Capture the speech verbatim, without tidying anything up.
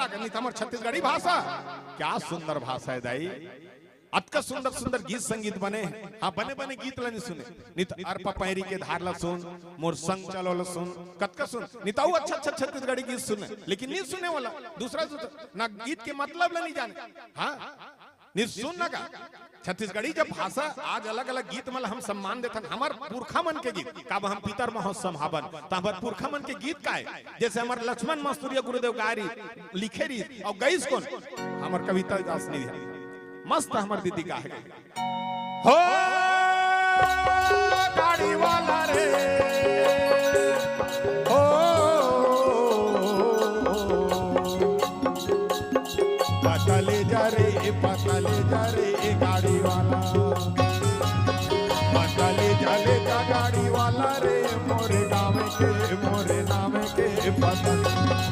नहीं तो हमर छत्तीसगढ़ी भाषा। क्या सुंदर भाषा है दाई। अतका सुंदर सुंदर गीत संगीत बने। हाँ, बने बने गीत ला नहीं सुने। नहीं तो अरपा पैरी के धार ला सुन, मोर संग चलो ला सुन, कतका सुन। नहीं तो अच्छा अच्छा छत्तीसगढ़ी गीत सुने, लेकिन नहीं सुने वाला। दूसरा दूसरा ना, गीत के मतलब ला नहीं जाने। हाँ, नहीं सुन ना का। छत्तीसगढ़ी जब भाषा आज अलग अलग गीत मन ला हम सम्मान देथन, हमर पुरखा मन के गीत, काबर हम पितर महोत्सव हावन, त हमर पुरखा मन के गीत का है? जैसे हमर लक्ष्मण मस्तुरिया गुरुदेव गाय रहिस, लिखे रहिस, अउ गइस कोन? हमर कविता दास निधि। मस्त हमर दीदी गाय है। हो गाड़ी वाला रे, हो पतले जा रे, पतले जा रे गाड़ी वाला, पतले जा ले जा गाड़ी वाला रे, मोरे गाँव के, मोरे नाम के पतले।